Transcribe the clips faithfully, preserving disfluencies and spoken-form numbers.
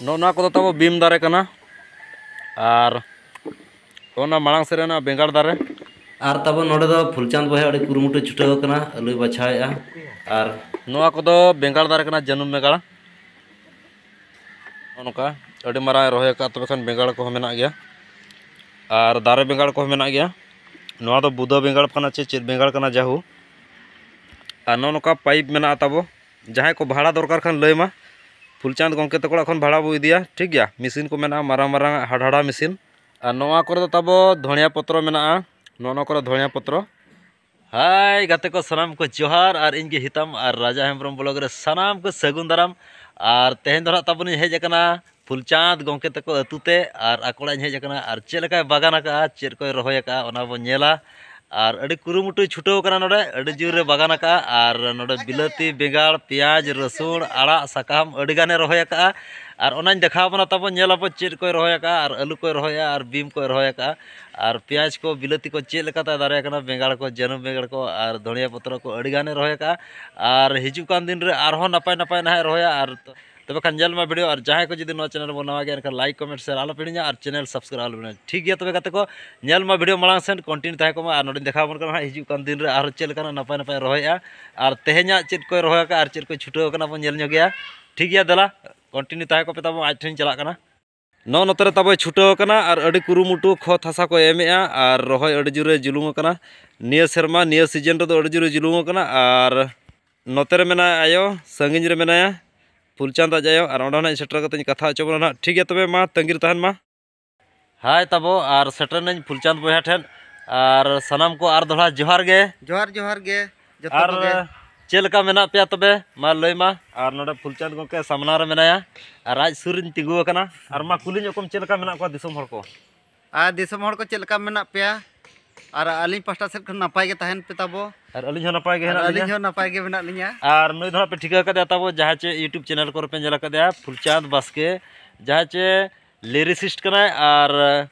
ᱱᱚᱜᱼᱚ ᱱᱚᱣᱟ ᱠᱚᱫᱚ ᱛᱟᱵᱚ ᱵᱤᱢ ᱫᱟᱨᱮ ᱠᱟᱱᱟ᱾ ᱟᱨ ᱚᱱᱟ ᱢᱟᱲᱟᱝ ᱥᱮᱫ ᱨᱮ ᱚᱱᱟ ᱵᱮᱸᱜᱟᱲ ᱫᱟᱨᱮ᱾ ᱟᱨ ᱛᱟᱵᱚ ᱱᱚᱰᱮ ᱫᱚ ᱯᱷᱩᱞᱪᱟᱸᱫᱽ ᱵᱚᱭᱦᱟ ᱟᱹᱰᱤ ᱠᱩᱨᱩᱢᱩᱴᱩᱭ ᱪᱷᱩᱴᱟᱹᱣ ᱟᱠᱟᱱᱟ, ᱟᱹᱞᱩᱭ ᱵᱟᱪᱷᱟᱣᱮᱫᱼᱟ᱾ ᱟᱨ ᱱᱚᱣᱟ ᱠᱚᱫᱚ ᱵᱮᱸᱜᱟᱲ ᱫᱟᱨᱮ ᱠᱟᱱᱟ, ᱡᱟᱹᱱᱩᱢ ᱵᱮᱸᱜᱟᱲ᱾ ᱱᱚᱜᱼᱚ ᱱᱚᱝᱠᱟ ᱟᱹᱰᱤ ᱢᱟᱨᱟᱝ ᱮ ᱨᱚᱦᱚᱭ ᱟᱠᱟᱫ, ᱛᱚᱵᱮ ᱠᱷᱟᱱ ᱵᱮᱸᱜᱟᱲ ᱠᱚᱦᱚᱸ ᱢᱮᱱᱟᱜ ᱜᱮᱭᱟ᱾ ᱟᱨ ᱫᱟᱨᱮ ᱵᱮᱸᱜᱟᱲ ᱠᱚᱦᱚᱸ ᱢᱮᱱᱟᱜ ᱜᱮᱭᱟ᱾ ᱱᱚᱣᱟ ᱫᱚ ᱵᱩᱫᱟᱹ ᱵᱮᱸᱜᱟᱲ ᱠᱟᱱᱟ ᱪᱮ ᱪᱮᱫ ᱵᱮᱸᱜᱟᱲ ᱠᱟᱱᱟ, ᱡᱟᱦᱳ᱾ ᱟᱨ ᱱᱚᱜᱼᱚ ᱱᱚᱝᱠᱟ ᱯᱟᱭᱤᱯ ᱢᱮᱱᱟᱜᱼᱟ ᱛᱟᱵᱚ᱾ ᱡᱟᱦᱟᱸᱭ ᱠᱚ ᱵᱷᱟᱲᱟ ᱫᱚᱨᱠᱟᱨ ᱠᱷᱟᱱ ᱞᱟᱹᱭ ᱢᱟ, ᱯᱷᱩᱞᱪᱟᱸᱫᱽ ᱜᱚᱢᱠᱮ ᱛᱟᱠᱚ ᱚᱲᱟᱜ ᱠᱷᱚᱱ ᱵᱷᱟᱲᱟ ᱵᱚ ᱤᱫᱤᱭᱟ, ᱴᱷᱤᱠ ᱜᱮᱭᱟ᱾ ᱢᱮᱥᱤᱱ ᱠᱚ ᱢᱮᱱᱟᱜᱼᱟ, ᱢᱟᱨᱟᱝ ᱢᱟᱨᱟᱝ ᱦᱟᱰᱦᱟᱰᱟ ᱢᱮᱥᱤᱱ᱾ ᱟᱨ ᱱᱚᱣᱟ ᱠᱚᱨᱮ ᱫᱚ ᱛᱟᱵᱚ ᱫᱷᱚᱱᱤᱭᱟ ᱯᱚᱛᱨᱚ ᱢᱮᱱᱟᱜᱼᱟ, ᱱᱚᱜᱼᱚ ᱱᱚᱣᱟ ᱠᱚᱨᱮ ᱫᱷᱚᱱᱤᱭᱟ ᱯᱚᱛᱨᱚ᱾ ᱦᱟᱭ ᱜᱟᱛᱮ ᱠᱚ ᱥᱟᱱᱟᱢ ᱠᱚ ᱡᱚᱦᱟᱨ, ᱟᱨ ᱤᱧ ᱜᱮ ᱦᱤᱛᱟᱢ ᱟᱨ ᱨᱟᱡᱟ ᱦᱮᱢᱵᱨᱚᱢ ᱵᱞᱚᱜ ᱨᱮ ᱥᱟᱱᱟᱢ ᱠᱚ ᱥᱟᱹᱜᱩᱱ ᱫᱟᱨᱟᱢ᱾ ᱟᱨ ᱛᱮᱦᱮᱧ ᱫᱚ ᱱᱟᱦᱟᱜ ᱛᱟᱵᱚᱱᱤᱧ ᱦᱮᱡ ᱟᱠᱟᱱᱟ ᱯᱷᱩᱞᱪᱟᱸᱫᱽ ᱜᱚᱢᱠᱮ ᱛᱟᱠᱚ ᱟᱹᱛᱩ ᱛᱮ, ᱟᱨ ᱟᱠᱚ ᱚᱲᱟᱜ ᱤᱧ ᱦᱮᱡ ᱟᱠᱟᱱᱟ᱾ ᱟᱨ ᱪᱮᱫ ᱞᱮᱠᱟᱭ ᱵᱟᱜᱟᱱ ᱟᱠᱟᱜᱼᱟ, ᱪᱮᱫ ᱠᱚᱭ ᱨᱚᱦᱚᱭ ᱟᱠᱟᱜᱼᱟ, ᱚᱱᱟ ᱵᱚᱱ ᱧᱮᱞᱟ᱾ ᱟᱨ ᱟᱹᱰᱤ ᱠᱩᱨᱩᱢᱩᱴᱩᱭ ᱪᱷᱩᱴᱟᱹᱣ ᱟᱠᱟᱱᱟ ᱱᱚᱰᱮ, ᱟᱹᱰᱤ ᱡᱳᱨ ᱨᱮ ᱵᱟᱜᱟᱱ ᱟᱠᱟᱜᱼᱟ᱾ ᱟᱨ ᱱᱚᱰᱮ ᱵᱤᱞᱟᱹᱛᱤ, ᱵᱮᱸᱜᱟᱲ, ᱯᱮᱸᱭᱟᱡᱽ, ᱨᱟᱹᱥᱩᱱ, ᱟᱲᱟᱜ, ᱥᱟᱠᱟᱢ ᱟᱹᱰᱤ ᱜᱟᱱᱮ ᱨᱚᱦᱚᱭ ᱟᱠᱟᱜᱼᱟ᱾ ᱟᱨ ᱚᱱᱟᱧ ᱫᱮᱠᱷᱟᱣ ᱟᱵᱚᱱᱟ, ᱛᱟᱵᱚᱱ ᱧᱮᱞ ᱟᱵᱚ ᱪᱮᱫ ᱠᱚᱭ ᱨᱚᱦᱚᱭ ᱟᱠᱟᱜᱼᱟ, ᱟᱨ ᱟᱹᱞᱩ ᱠᱚᱭ ᱨᱚᱦᱚᱭ ᱟᱠᱟᱜᱼᱟ, ᱟᱨ ᱵᱤᱢ ᱠᱚᱭ ᱨᱚᱦᱚᱭ ᱟᱠᱟᱜᱼᱟ, ᱟᱨ ᱯᱮᱸᱭᱟᱡᱽ ᱠᱚ, ᱵᱤᱞᱟᱹᱛᱤ ᱠᱚ ᱪᱮᱫ ᱞᱮᱠᱟ ᱛᱟᱭ ᱫᱟᱨᱮ ᱟᱠᱟᱱᱟ, ᱵᱮᱸᱜᱟᱲ ᱠᱚ, ᱡᱟᱹᱱᱩᱢ ᱵᱮᱸᱜᱟᱲ ᱠᱚ, ᱟᱨ ᱫᱷᱚᱱᱤᱭᱟᱹ ᱯᱚᱛᱨᱚ ᱠᱚ ᱟᱹᱰᱤ ᱜᱟᱱᱮ ᱨᱚᱦᱚᱭ ᱟᱠᱟᱜᱼᱟ᱾ ᱟᱨ ᱦᱤᱡᱩᱜ ᱠᱟᱱ ᱫᱤᱱ ᱨᱮ ᱟᱨᱦᱚᱸ ᱱᱟᱯᱟᱭ ᱱᱟᱯᱟᱭ ᱱᱟᱦᱟᱜ ᱮ ᱨᱚᱦᱚᱭᱟ᱾ ᱟᱨ ᱛᱚᱵᱮ ᱠᱷᱟᱱ ᱧᱮᱞ ᱢᱟ ᱵᱷᱤᱰᱤᱭᱳ, ᱟᱨ ᱡᱟᱦᱟᱸᱭ ᱠᱚ ᱡᱩᱫᱤ ᱱᱚᱣᱟ ᱪᱮᱱᱮᱞ ᱨᱮᱵᱚᱱ ᱱᱟᱣᱟ ᱜᱮᱭᱟ, ᱮᱱᱠᱷᱟᱱ ᱞᱟᱭᱤᱠ, ᱠᱚᱢᱮᱱᱴ, ᱥᱮᱭᱟᱨ ᱟᱞᱚ ᱯᱮ ᱦᱤᱲᱤᱧᱟ, ᱟᱨ ᱪᱮᱱᱮᱞ ᱥᱟᱵᱥᱠᱨᱟᱭᱤᱵ ᱟᱞᱚ ᱯᱮ ᱦᱤᱲᱤᱧᱟ᱾ ᱴᱷᱤᱠ ᱜᱮᱭᱟ, ᱛᱚᱵᱮ ᱜᱟᱛᱮ ᱠᱚ, ᱧᱮᱞ ᱢᱟ ᱵᱷᱤᱰᱤᱭᱳ ᱢᱟᱲᱟᱝ ᱥᱮᱱ ᱠᱚᱱᱴᱤᱱᱤᱭᱩ ᱛᱟᱦᱮᱸ ᱠᱚᱜ ᱢᱟ᱾ ᱟᱨ ᱱᱚᱰᱮᱧ ᱫᱮᱠᱷᱟᱣ ᱟᱵᱚᱱ ᱠᱟᱱᱟ ᱦᱟᱸᱜ ᱦᱤᱡᱩᱜ ᱠᱟᱱ ᱫᱤᱱ ᱨᱮ ᱟᱨᱦᱚᱸ ᱪᱮᱫ ᱞᱮᱠᱟᱱᱟᱜ ᱱᱟᱯᱟᱭ ᱱᱟᱯᱟᱭ ᱨᱚᱦᱚᱭᱮᱜᱼᱟ, ᱟᱨ ᱛᱮᱦᱮᱧᱟᱜ ᱪᱮᱫ ᱠᱚᱭ ᱨᱚᱦᱚᱭ ᱟᱠᱟᱫᱼᱟ, ᱟᱨ ᱪᱮᱫ ᱠᱚᱭ ᱪᱷᱩᱴᱟᱹᱣ ᱟᱠᱟᱱᱟ ᱵᱚᱱ ᱧᱮᱞ ᱧᱚᱜᱮᱭᱟ᱾ ᱴᱷᱤᱠ ᱜᱮᱭᱟ, ᱫᱮᱞᱟ ᱠᱚᱱᱴᱤᱱᱤᱭᱩ ᱛᱟᱦᱮᱸ ᱠᱚᱯᱮ ᱛᱟᱵᱚᱱ, ᱟᱡ ᱴᱷᱮᱱᱤᱧ ᱪᱟᱞᱟᱜ ᱠᱟᱱᱟ᱾ ᱱᱚᱜᱼᱚ ᱱᱚᱛᱮ ᱨᱮ ᱛᱟᱵᱚᱭ ᱪᱷᱩᱴᱟᱹᱣ ᱟᱠᱟᱱᱟ ᱟᱨ ᱟᱹᱰᱤ ᱠᱩᱨᱩᱢᱩᱴᱩ ᱠᱷᱚᱛ ᱦᱟᱥᱟ ᱠᱚ ᱮᱢᱮᱜᱼᱟ ᱟᱨ ᱨᱚᱦᱚᱭ ᱟᱹᱰᱤ ᱡᱳᱨᱮ ᱡᱩᱞᱩᱝ ᱟᱠᱟᱱᱟ᱾ ᱱᱤᱭᱟᱹ ᱥᱮᱨᱢᱟ, ᱱᱤᱭᱟᱹ ᱥᱤᱡᱤᱱ ᱨᱮᱫᱚ ᱟᱹᱰᱤ ᱡᱳᱨᱮ ᱡᱩᱞᱩᱝ ᱟᱠᱟᱱᱟ᱾ ᱟᱨ ᱱᱚᱛᱮ ᱨᱮ ᱢᱮᱱᱟᱭᱟ ᱟᱭᱳ, ᱥᱟᱺᱜᱤᱧ ᱨᱮ ᱢᱮᱱᱟᱭᱟ ᱯᱷᱩᱞᱪᱟᱸᱫᱽ ᱟᱡ ᱟᱭᱳ, ᱟᱨ ᱚᱸᱰᱮ ᱱᱟᱜ ᱤᱧ ᱥᱮᱴᱮᱨ ᱠᱟᱛᱮ ᱤᱧ ᱠᱟᱛᱷᱟ ᱦᱚᱪᱚ ᱵᱚᱱᱟ ᱱᱟᱜ᱾ ᱴᱷᱤᱠ ᱜᱮᱭᱟ, ᱛᱚᱵᱮ ᱢᱟ ᱛᱟᱺᱜᱤ ᱨᱮ ᱛᱟᱦᱮᱱ ᱢᱟ᱾ ᱦᱟᱭ ᱛᱟᱵᱚ, ᱟᱨ ᱥᱮᱴᱮᱨ ᱱᱟᱹᱧ ᱯᱷᱩᱞᱪᱟᱸᱫᱽ ᱵᱚᱭᱦᱟ ᱴᱷᱮᱱ᱾ ᱟᱨ ᱥᱟᱱᱟᱢ ᱠᱚ ᱟᱨ ᱫᱚᱦᱲᱟ ᱡᱚᱦᱟᱨ ᱜᱮ᱾ ᱡᱚᱦᱟᱨ, ᱡᱚᱦᱟᱨ ᱜᱮ ᱡᱚᱛᱚ ᱟᱨ ᱠᱚᱜᱮ᱾ ᱪᱮᱫ ᱞᱮᱠᱟ ᱢᱮᱱᱟᱜ ᱯᱮᱭᱟ ᱛᱚᱵᱮ? ᱢᱟ ᱞᱟᱹᱭ ᱢᱟ᱾ ᱟᱨ ᱱᱚᱰᱮ ᱯᱷᱩᱞᱪᱟᱸᱫᱽ ᱜᱚᱢᱠᱮ ᱥᱟᱢᱱᱟ ᱨᱮ ᱢᱮᱱᱟᱭᱟ, ᱟᱨ ᱟᱡ ᱥᱩᱨ ᱨᱤᱧ ᱛᱤᱸᱜᱩ ᱟᱠᱟᱱᱟ᱾ ᱟᱨ ᱢᱟ ᱠᱩᱞᱤ ᱧᱚᱜ ᱠᱚᱢ, ᱪᱮᱫ ᱞᱮᱠᱟ ᱢᱮᱱᱟᱜ ᱠᱚᱣᱟ ᱫᱤᱥᱚᱢ ᱦᱚᱲ ᱠᱚ? ᱟᱨ ᱫᱤᱥᱚᱢ ᱦᱚᱲ ᱠᱚ ᱪᱮᱫ ᱞᱮᱠᱟ ᱢᱮᱱᱟᱜ ᱯᱮᱭᱟ? ᱟᱨ ᱟᱹᱞᱤᱧ ᱯᱟᱥᱴᱟ ᱥᱮᱫ ᱠᱷᱚᱱ ᱱᱟᱯᱟᱭ ᱜᱮ ᱛᱟᱦᱮᱱ ᱯᱮ ᱛᱟᱵᱚ᱾ ᱟᱨ ᱟᱹᱞᱤᱧ ᱦᱚᱸ ᱱᱟᱯᱟᱭ ᱜᱮ ᱟᱨ ᱦᱮᱱᱟᱜ ᱟᱹᱞᱤᱧ ᱞᱤᱧᱟ᱾ ᱦᱚᱸ ᱱᱟᱯᱟᱭ ᱜᱮ ᱢᱮᱱᱟᱜ ᱞᱤᱧᱟ᱾ ᱟᱨ ᱱᱩᱭ ᱫᱚ ᱦᱟᱸᱜ ᱯᱮ ᱴᱷᱤᱠᱟᱹ ᱠᱟᱫᱮᱭᱟ ᱛᱟᱵᱚ, ᱡᱟᱦᱟᱸᱭ ᱪᱮ YouTube ᱪᱮᱱᱮᱞ ᱠᱚᱨᱮ ᱯᱮ ᱧᱮᱞ ᱟᱠᱟᱫᱮᱭᱟ, ᱯᱷᱩᱞᱪᱟᱸᱫᱽ ᱵᱟᱥᱠᱮ, ᱡᱟᱦᱟᱸᱭ ᱪᱮ ᱞᱤᱨᱤᱥᱤᱥᱴ ᱠᱟᱱᱟᱭ ᱟᱨ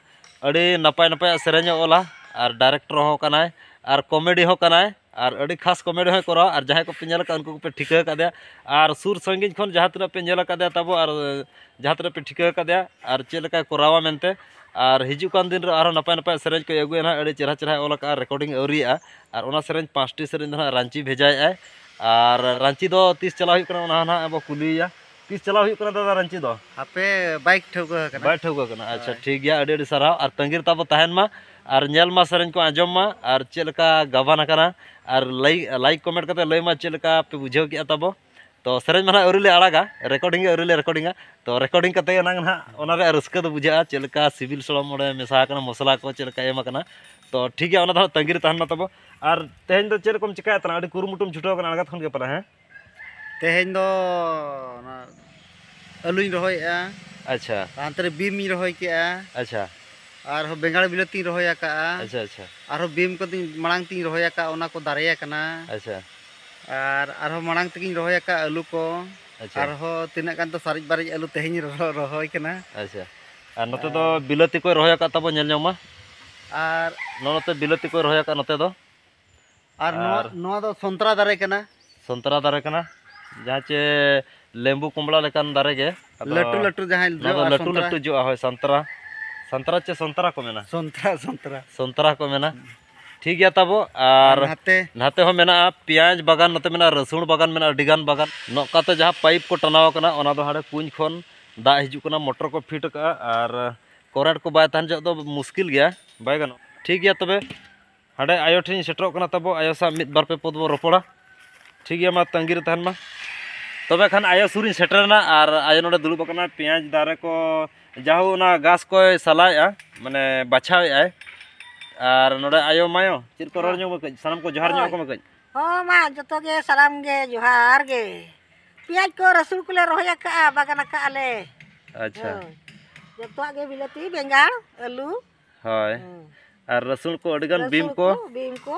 ᱟᱹᱰᱤ ᱱᱟᱯᱟᱭ ᱱᱟᱯᱟᱭᱟᱜ ᱥᱮᱨᱮᱧ ᱮ ᱚᱞᱟ ᱟᱨ ᱰᱟᱭᱨᱮᱠᱴᱚᱨ ᱦᱚᱸ ᱠᱟᱱᱟᱭ ᱟᱨ ᱠᱚᱢᱮᱰᱤ ᱦᱚᱸ ᱠᱟᱱᱟᱭ᱾ ᱟᱨ ᱟᱹᱰᱤ ᱠᱷᱟᱥ ᱠᱚᱢᱮᱰᱤ ᱦᱚᱸᱭ ᱠᱚᱨᱟᱣᱟ᱾ ᱟᱨ ᱡᱟᱦᱟᱸᱭ ᱠᱚᱯᱮ ᱧᱮᱞ ᱟᱠᱟᱫ, ᱩᱱᱠᱩ ᱠᱚᱯᱮ ᱴᱷᱤᱠᱟᱹ ᱟᱠᱟᱫᱮᱭᱟ᱾ ᱟᱨ ᱥᱩᱨ ᱥᱟᱺᱜᱤᱧ ᱠᱷᱚᱱ ᱡᱟᱦᱟᱸ ᱛᱤᱱᱟᱹᱜ ᱯᱮ ᱧᱮᱞ ᱟᱠᱟᱫᱮᱭᱟ ᱛᱟᱵᱚ, ᱟᱨ ᱡᱟᱦᱟᱸ ᱛᱤᱱᱟᱹᱜ ᱯᱮ ᱴᱷᱤᱠᱟᱹ ᱟᱠᱟᱫᱮᱭᱟ, ᱟᱨ ᱪᱮᱫ ᱞᱮᱠᱟᱭ ᱠᱚᱨᱟᱣᱟ ᱢᱮᱱᱛᱮ, ᱟᱨ ᱦᱤᱡᱩᱜ ᱠᱟᱱ ᱫᱤᱱ ᱨᱮ ᱟᱨᱦᱚᱸ ᱱᱟᱯᱟᱭ ᱱᱟᱯᱟᱭ ᱥᱮᱨᱮᱧ ᱠᱚᱭ ᱟᱹᱜᱩᱭᱟ ᱱᱟᱦᱟᱜ᱾ ᱟᱹᱰᱤ ᱪᱮᱦᱨᱟ ᱪᱮᱦᱨᱟᱭ ᱚᱞ ᱟᱠᱟᱫᱼᱟ, ᱨᱮᱠᱚᱨᱰᱤᱝ ᱟᱹᱣᱨᱤᱭᱟᱜᱼᱟ᱾ ᱟᱨ ᱚᱱᱟ ᱥᱮᱨᱮᱧ ᱯᱟᱸᱪᱴᱤ ᱥᱮᱨᱮᱧ ᱫᱚ ᱱᱟᱦᱟᱜ ᱨᱟᱺᱪᱤ ᱵᱷᱮᱡᱟᱭᱮᱫᱼᱟᱭ᱾ ᱟᱨ ᱨᱟᱺᱪᱤ ᱫᱚ ᱛᱤᱥ ᱪᱟᱞᱟᱣ ᱦᱩᱭᱩᱜ ᱠᱟᱱᱟ, ᱚᱱᱟ ᱦᱚᱸ ᱱᱟᱦᱟᱜ ᱵᱚ ᱠᱩᱞᱤᱭᱮᱭᱟ᱾ ᱛᱤᱥ ᱪᱟᱞᱟᱣ ᱦᱩᱭᱩᱜ ᱠᱟᱱᱟ ᱫᱟᱫᱟ ᱨᱟᱺᱪᱤ ᱫᱚ? ᱦᱟᱯᱮ, ᱵᱟᱭ ᱴᱷᱟᱹᱣᱠᱟᱹ ᱟᱠᱟᱱᱟ᱾ ᱵᱟᱭ ᱴᱷᱟᱹᱣᱠᱟᱹ ᱟᱠᱟᱱᱟ᱾ ᱟᱪᱪᱷᱟ, ᱦᱳᱭ᱾ ᱴᱷᱤᱠ ᱜᱮᱭᱟ, ᱟᱹᱰᱤ ᱟᱹᱰᱤ ᱥᱟᱨᱦᱟᱣ᱾ ᱟᱨ ᱛᱟᱺᱜᱤ ᱨᱮ ᱛᱟᱵᱚ ᱛᱟᱦᱮᱱ ᱢᱟ, ᱟᱨ ᱧᱮᱞ ᱢᱟ, ᱥᱮᱨᱮᱧ ᱠᱚ ᱟᱸᱡᱚᱢ ᱢᱟ, ᱟᱨ ᱪᱮᱫ ᱞᱮᱠᱟ ᱜᱟᱵᱟᱱ ᱟᱠᱟᱱᱟ, ᱟᱨ ᱞᱟᱭᱤᱠ, ᱞᱟᱭᱤᱠ ᱠᱚᱢᱮᱱᱴ ᱠᱟᱛᱮ ᱞᱟᱹᱭ ᱢᱟ ᱪᱮᱫ ᱞᱮᱠᱟ ᱯᱮ ᱵᱩᱡᱷᱟᱹᱣ ᱠᱮᱜᱼᱟ ᱛᱟᱵᱚ᱾ ᱛᱚ ᱥᱮᱨᱮᱧ ᱢᱟ ᱱᱟᱦᱟᱜ ᱟᱹᱣᱨᱤ ᱞᱮ ᱟᱲᱟᱜᱟ, ᱨᱮᱠᱚᱨᱰᱤᱝ ᱜᱮ ᱟᱹᱣᱨᱤ ᱞᱮ ᱨᱮᱠᱚᱨᱰᱤᱝᱟ᱾ ᱛᱚ ᱨᱮᱠᱚᱨᱰᱤᱝ ᱠᱟᱛᱮ ᱜᱮ ᱮᱱᱟᱝ ᱱᱟᱦᱟᱜ ᱚᱱᱟ ᱨᱮᱭᱟᱜ ᱨᱟᱹᱥᱠᱟᱹ ᱫᱚ ᱵᱩᱡᱷᱟᱹᱜᱼᱟ, ᱪᱮᱫ ᱞᱮᱠᱟ ᱥᱤᱵᱤᱞ ᱥᱚᱲᱚᱢ ᱚᱸᱰᱮ ᱢᱮᱥᱟ ᱟᱠᱟᱱᱟ, ᱢᱚᱥᱞᱟ ᱠᱚ ᱪᱮᱫ ᱞᱮᱠᱟ ᱮᱢ ᱟᱠᱟᱱᱟ᱾ ᱛᱚ ᱴᱷᱤᱠ ᱜᱮᱭᱟ, ᱚᱱᱟ ᱫᱚ ᱦᱟᱸᱜ ᱛᱟᱺᱜᱤ ᱨᱮ ᱛᱟᱦᱮᱱ ᱢᱟ ᱛᱟᱵᱚ᱾ ᱟᱨ ᱛᱮᱦᱮᱧ ᱫᱚ ᱪᱮᱫ ᱞᱮᱠᱟᱢ ᱪᱤᱠᱟᱹᱭᱮᱫ ᱛᱟᱞᱟᱝᱟ? ᱟᱹᱰᱤ ᱠᱩᱨᱩᱢᱩᱴᱩᱢ ᱪᱷᱩᱴᱟᱹᱣ ᱟᱠᱟᱱᱟ ᱟᱬᱜᱟᱛ ᱠᱷᱚᱱ ᱜᱮ ᱯᱟᱞᱮ, ᱦᱮᱸ? ᱛᱮᱦᱮᱧ ᱫᱚ ᱚᱱᱟ ᱟᱹᱞᱩᱧ ᱨᱚᱦᱚᱭᱮᱫᱼᱟ᱾ ᱟᱪᱪᱷᱟ᱾ ᱦᱟᱱᱛᱮ ᱨᱮ ᱵᱤᱢ ᱤᱧ ᱨᱚᱦᱚᱭ ᱠᱮᱜᱼᱟ᱾ ᱟᱪᱪᱷᱟ᱾ ᱟᱨᱦᱚᱸ ᱵᱮᱸᱜᱟᱲ ᱵᱤᱞᱟᱹᱛᱤᱧ ᱨᱚᱦᱚᱭ ᱟᱠᱟᱜᱼᱟ᱾ ᱟᱪᱪᱷᱟ, ᱟᱪᱪᱷᱟ᱾ ᱟᱨᱦᱚᱸ ᱵᱤᱢ ᱠᱚᱫᱚᱧ ᱢᱟᱲᱟᱝ ᱛᱤᱧ ᱨᱚᱦᱚᱭ ᱟᱠᱟᱜᱼᱟ, ᱚᱱᱟ ᱠᱚ ᱫᱟᱨᱮ ᱟᱠᱟᱱᱟ᱾ ᱟᱪᱪᱷᱟ᱾ ᱟᱨ ᱟᱨᱦᱚᱸ ᱢᱟᱲᱟᱝ ᱛᱮᱜᱤᱧ ᱨᱚᱦᱚᱭ ᱟᱠᱟᱜᱼᱟ ᱟᱹᱞᱩ ᱠᱚ᱾ ᱟᱪᱪᱷᱟ᱾ ᱟᱨᱦᱚᱸ ᱛᱤᱱᱟᱹᱜ ᱜᱟᱱ ᱫᱚ ᱥᱟᱨᱮᱡ ᱵᱟᱨᱮᱡ ᱟᱹᱞᱩ ᱛᱮᱦᱮᱧ ᱨᱚ-, ᱨᱚᱦᱚᱭ ᱠᱟᱱᱟ᱾ ᱟᱪᱪᱷᱟ᱾ ᱟᱨ ᱱᱚᱛᱮ ᱫᱚ ᱟᱨ ᱵᱤᱞᱟᱹᱛᱤ ᱠᱚᱭ ᱨᱚᱦᱚᱭ ᱟᱠᱟᱫ ᱛᱟᱵᱚ, ᱧᱮᱞ ᱧᱚᱜ ᱢᱟ᱾ ᱟᱨ ᱱᱚᱜᱼᱚ ᱱᱚᱛᱮ ᱵᱤᱞᱟᱹᱛᱤ ᱠᱚᱭ ᱨᱚᱦᱚᱭ ᱟᱠᱟᱫ ᱱᱚᱛᱮ ᱫᱚ᱾ ᱟᱨ ᱱᱚᱣᱟ, ᱟᱨ ᱱᱚᱣᱟ ᱫᱚ ᱥᱚᱱᱛᱨᱟ ᱫᱟᱨᱮ ᱠᱟᱱᱟ᱾ ᱥᱚᱱᱛᱨᱟ ᱫᱟᱨᱮ ᱠᱟᱱᱟ, ᱡᱟᱦᱟᱸ ᱪᱮ ᱞᱮᱵᱩ ᱠᱚᱢᱞᱟ ᱞᱮᱠᱟᱱ ᱫᱟᱨᱮ ᱜᱮ᱾ ᱟᱫᱚ ᱞᱟᱹᱴᱩ ᱞᱟᱹᱴᱩ ᱡᱟᱦᱟᱸᱭ ᱱᱚᱣᱟ ᱫᱚ ᱡᱚᱜᱼᱟ, ᱞᱟᱹᱴᱩ ᱥᱚᱱᱛᱨᱟ᱾ ᱞᱟᱹᱴᱩ ᱡᱚᱜᱼᱟ, ᱦᱳᱭ, ᱥᱟᱱᱛᱨᱟ᱾ ᱥᱟᱱᱛᱨᱟ ᱪᱮ ᱥᱚᱱᱛᱨᱟ ᱠᱚ ᱢᱮᱱᱟ? ᱥᱚᱱᱛᱨᱟ, ᱥᱚᱱᱛᱨᱟ᱾ ᱥᱚᱱᱛᱨᱟ ᱠᱚ ᱢᱮᱱᱟ᱾ ᱴᱷᱤᱠ ᱜᱮᱭᱟ ᱛᱟᱵᱚ, ᱟᱨ ᱟᱨ ᱱᱟᱛᱮ? ᱱᱟᱛᱮ ᱦᱚᱸ ᱢᱮᱱᱟᱜᱼᱟ ᱯᱮᱸᱭᱟᱡᱽ ᱵᱟᱜᱟᱱ, ᱱᱚᱛᱮ ᱢᱮᱱᱟᱜᱼᱟ ᱨᱟᱹᱥᱩᱱ ᱵᱟᱜᱟᱱ, ᱢᱮᱱᱟᱜᱼᱟ ᱟᱹᱰᱤᱜᱟᱱ ᱵᱟᱜᱟᱱ᱾ ᱱᱚᱝᱠᱟᱛᱮ ᱡᱟᱦᱟᱸ ᱯᱟᱭᱤᱯ ᱠᱚ ᱴᱟᱱᱟᱣ ᱟᱠᱟᱱᱟ, ᱚᱱᱟ ᱫᱚ ᱦᱟᱸᱰᱮ ᱠᱩᱧ ᱠᱷᱚᱱ ᱫᱟᱜ ᱦᱤᱡᱩᱜ ᱠᱟᱱᱟ, ᱢᱚᱴᱚᱨ ᱠᱚ ᱯᱷᱤᱴ ᱟᱠᱟᱜᱼᱟ, ᱟᱨ ᱠᱚᱨᱮᱱᱴ ᱠᱚ ᱵᱟᱭ ᱛᱟᱦᱮᱱ ᱡᱚᱦᱚᱜ ᱫᱚ ᱢᱩᱥᱠᱤᱞ ᱜᱮᱭᱟ, ᱵᱟᱭ ᱜᱟᱱᱚᱜᱼᱟ᱾ ᱴᱷᱤᱠ ᱜᱮᱭᱟ ᱛᱚᱵᱮ, ᱦᱟᱸᱰᱮ ᱟᱭᱳ ᱴᱷᱮᱱ ᱤᱧ ᱥᱮᱴᱮᱨᱚᱜ ᱠᱟᱱᱟ ᱛᱟᱵᱚ, ᱟᱭᱳ ᱥᱟᱶ ᱢᱤᱫ ᱵᱟᱨ ᱯᱮ ᱯᱚᱫ ᱵᱚ ᱨᱚᱯᱚᱲᱟ᱾ ᱴᱷᱤᱠ ᱜᱮᱭᱟ, ᱢᱟ ᱛᱟᱺᱜᱤ ᱨᱮ ᱛᱟᱦᱮᱱ ᱢᱟ᱾ ᱛᱚᱵᱮ ᱠᱷᱟᱱ ᱟᱭᱳ ᱥᱩᱨᱤᱧ ᱥᱮᱴᱮᱨᱮᱱᱟ ᱟᱨ ᱟᱭᱳ ᱱᱚᱰᱮ ᱫᱩᱲᱩᱵ ᱟᱠᱟᱱᱟ, ᱯᱮᱸᱭᱟᱡᱽ ᱫᱟᱨᱮ ᱠᱚ ᱡᱟᱦᱳ ᱚᱱᱟ ᱜᱷᱟᱥ ᱠᱚᱭ ᱥᱟᱞᱟᱭᱮᱜᱼᱟ, ᱢᱟᱱᱮ ᱵᱟᱪᱷᱟᱣᱮᱜᱼᱟᱭ᱾ ᱟᱨ ᱱᱚᱰᱮ ᱟᱭᱳ ᱢᱟᱭᱳ ᱪᱮᱫ ᱠᱚ ᱨᱚᱲ ᱦᱳᱭ᱾ ᱧᱚᱜ ᱢᱮ ᱠᱟᱹᱡ, ᱥᱟᱱᱟᱢ ᱠᱚ ᱡᱚᱦᱟᱨ ᱧᱚᱜ ᱦᱳᱭ᱾ ᱟᱠᱚ ᱢᱮ ᱠᱟᱹᱡ᱾ ᱦᱚᱸ ᱢᱟ, ᱡᱚᱛᱚ ᱜᱮ ᱥᱟᱱᱟᱢ ᱜᱮ ᱡᱚᱦᱟᱨ ᱜᱮ᱾ ᱯᱮᱸᱭᱟᱡᱽ ᱠᱚ ᱨᱟᱹᱥᱩᱱ ᱠᱚᱞᱮ ᱨᱚᱦᱚᱭ ᱟᱠᱟᱜᱼᱟ, ᱵᱟᱜᱟᱱ ᱟᱠᱟᱜᱼᱟ ᱞᱮ᱾ ᱟᱪᱪᱷᱟ᱾ ᱦᱳᱭ᱾ ᱡᱚᱛᱚᱣᱟᱜ ᱜᱮ ᱵᱤᱞᱟᱹᱛᱤ, ᱵᱮᱸᱜᱟᱲ, ᱟᱹᱞᱩ᱾ ᱦᱳᱭ᱾ ᱦᱮᱸ᱾ ᱟᱨ ᱨᱟᱹᱥᱩᱱ ᱠᱚ ᱟᱹᱰᱤᱜᱟᱱ, ᱵᱤᱢ ᱨᱟᱹᱥᱩᱱ ᱠᱚ᱾ ᱠᱚ, ᱵᱤᱢ ᱠᱚ᱾